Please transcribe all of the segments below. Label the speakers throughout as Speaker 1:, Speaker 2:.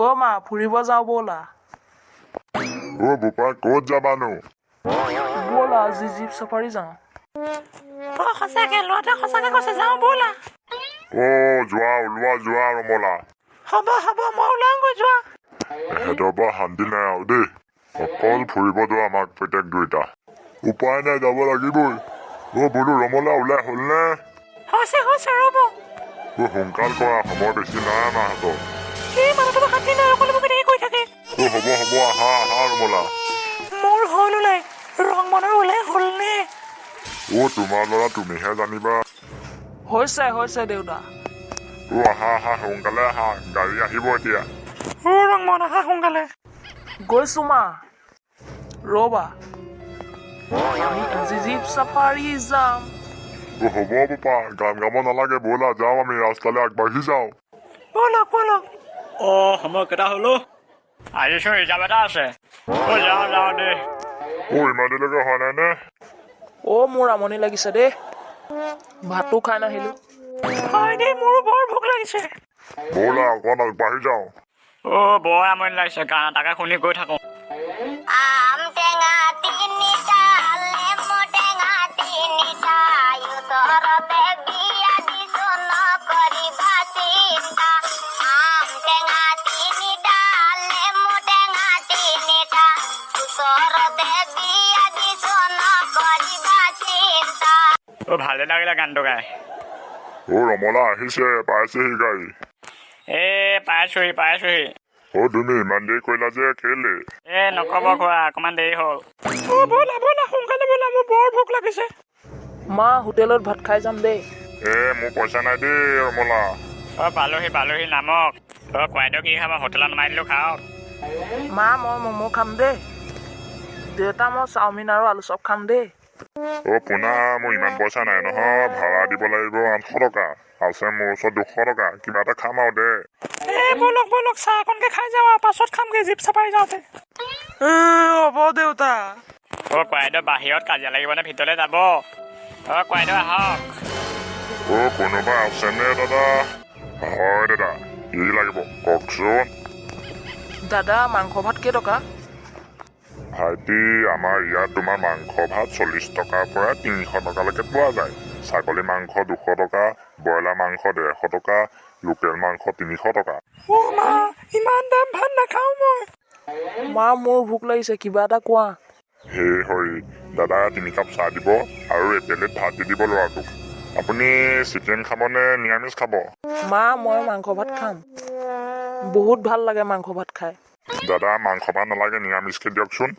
Speaker 1: অ' মা, ফুৰিব যাওঁ ব'লা।
Speaker 2: অ' বোপা, ক'ত যাবানো?
Speaker 1: ব'লা, আজি জীপ চাফাৰী যাওঁ।
Speaker 3: অ' সঁচাকে, ল'ৰাটোৱে সঁচাকে কৈছে, যাওঁ ব'লা।
Speaker 2: অ' যোৱা, ওলোৱা যোৱা ৰমলা।
Speaker 3: হ'ব হ'ব, মই ওলাওঁগৈ, যোৱা।
Speaker 2: এহেঁতৰ পৰা শান্তি নাই আৰু দেই, অকল ফুৰিব যোৱা আমাক প্ৰত্যেক দুইটা। উপায় নাই, যাব লাগিবই। অ' বোলো ৰমলা, ওলাই হ'লনে?
Speaker 3: হৈছে হৈছে, ৰ'ব।
Speaker 2: অ' সোনকাল কৰা, সময় বেছি নাই আমাৰ হাতত।
Speaker 3: এই মানুহটোৰ শান্তি নাই, অকলে মোক এনেকৈ কৈ থাকে।
Speaker 2: অ' হ'ব হ'ব, আহা আহা ৰমলা।
Speaker 3: মোৰ হ'ল ওলাই, ৰংমনৰ ওলাই হ'লনে?
Speaker 2: অ' তোমাৰ ল'ৰা তুমিহে জানিবা।
Speaker 1: হৈছে হৈছে দেউতা।
Speaker 2: অ' আহা আহা, সোনকালে আহা, গাড়ী আহিব এতিয়া।
Speaker 3: অ' ৰংমন, আহা সোনকালে।
Speaker 1: গৈছো মা, ৰ'বা, আমি আজি জীপ চাফাৰী যাম।
Speaker 2: অ' হ'ব বোপা, গান গাব নালাগে, ব'লা যাওঁ, আমি ৰাস্তালৈ আগবাঢ়ি যাওঁ।
Speaker 3: ব'লক ব'লক।
Speaker 4: অ' সময় কেইটা হ'ল অ'? আজিচোন ৰিজাৰ্ভ এটা আছে। অ' যাওঁ যাওঁ দেই।
Speaker 2: অ' ইমান দেৰিলৈকে হোৱা নাই নে?
Speaker 1: অ' মোৰ আমনি লাগিছে দেই, ভাতো খাই নাহিলো।
Speaker 3: হয় দেই, মোৰো বৰ ভোক লাগিছে।
Speaker 2: ব'লা অকণ আগবাঢ়ি যাওঁ।
Speaker 4: অ' বৰ আমনি লাগিছে, গান এটাকে শুনি গৈ থাকোঁ।
Speaker 5: আম টেঙা তিনিটা, নেমু টেঙা তিনিটা, ওচৰতে বিয়া দিছো, নকৰিবা চিন্তা। আম টেঙা তিনিটা, নেমু টেঙা তিনিটা, ওচৰতে বিয়া দিছো, নকৰিবা চিন্তা।
Speaker 4: অ' ভালে লাগিলে গানটো গাই।
Speaker 2: অ' ৰমলা আহিছে, পাইছেহি গাড়ী।
Speaker 4: এ পাইছোহি পাইছোহি।
Speaker 2: অ' তুমি ইমান দেৰি কৰিলা যে কেলে?
Speaker 4: এ নক'ব খুৰা, অকণমান দেৰি হ'ল।
Speaker 3: অ' ব'লা ব'লা, সোনকালে ব'লা, মোৰ বৰ ভোক লাগিছে।
Speaker 1: মা, হোটেলত ভাত খাই যাম দেই।
Speaker 2: এ মোৰ পইচা নাই দেই ৰমলা।
Speaker 4: অ' পালোহি পালোহি, নামক। অ' খুৰাইদেউ কি খাব? হোটেলত নমাই দিলোঁ, খাওক।
Speaker 1: মা, মই ম'ম' খাম দেই। দেউতা, মই চাওমিন আৰু আলু চপ খাম দেই।
Speaker 2: অ' পোনা, মোৰ ইমান পইচা নাই নহয়, ভাড়া দিব লাগিব 800 টকা, আছে মোৰ ওচৰত 200 টকা, কিবা এটা খাম আৰু দে।
Speaker 3: এ ব'লক ব'লক, চাহ অকণকে খাই যাওঁ আৰু পাছত খামগৈ জীপ চাফাৰী যাওঁতে।
Speaker 1: হ'ব দেউতা।
Speaker 4: অ' খুৰাইদেউ বাহিৰত কাজিয়া লাগিবনে ভিতৰলৈ যাব? অ' খুৰাইদেউ আহক।
Speaker 2: অ' কোনোবা আছেনে দাদা? হয় দাদা, কি লাগিব কওকচোন?
Speaker 1: দাদা, মাংস ভাত কেইটকা?
Speaker 2: ভাইটি, আমাৰ ইয়াত তোমাৰ মাংস ভাত 40 টকাৰ পৰা 300 টকালৈকে পোৱা যায়। ছাগলী মাংস 200 টকা, ব্ৰইলাৰ মাংস 150 টকা, লোকেল মাংস 300 টকা।
Speaker 3: অ' মা, ইমান দাম, ভাত নাখাওঁ মই।
Speaker 1: মা, মোৰ ভোক লাগিছে, কিবা এটা কোৱা।
Speaker 2: হে হৰি, দাদা 3 কাপ চাহ দিব আৰু এপ্লেট ভাত দি দিব ল'ৰাটোক। আপুনি চিকেন খাব নে নিৰামিষ খাব?
Speaker 1: মা, মই মাংস ভাত খাম, বহুত ভাল লাগে মাংস ভাত খাই।
Speaker 2: দাদা, মাংস ভাত নালাগে, নিৰামিষকে দিয়কচোন।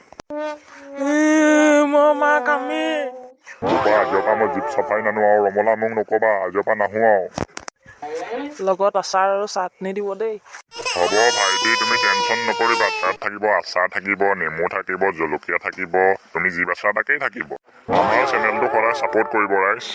Speaker 1: মই মা কামেই।
Speaker 2: বোপা, আজিৰ পৰা মই জীপ চাফাৰী নানো আৰু, ৰমলা মোক নক'বা, আজিৰ পৰা নাহো আৰু।
Speaker 1: লগত আচাৰ আৰু চাটনি দিব দেই।
Speaker 2: হ'ব ভাইটি, তুমি টেনশ্যন নকৰিবা, তাত থাকিব আচাৰ থাকিব, নেমু থাকিব, জলকীয়া থাকিব, তুমি যি বাচা তাকেই থাকিব। আমাৰ চেনেলটো সদায় ছাপোৰ্ট কৰিব ৰাইজ।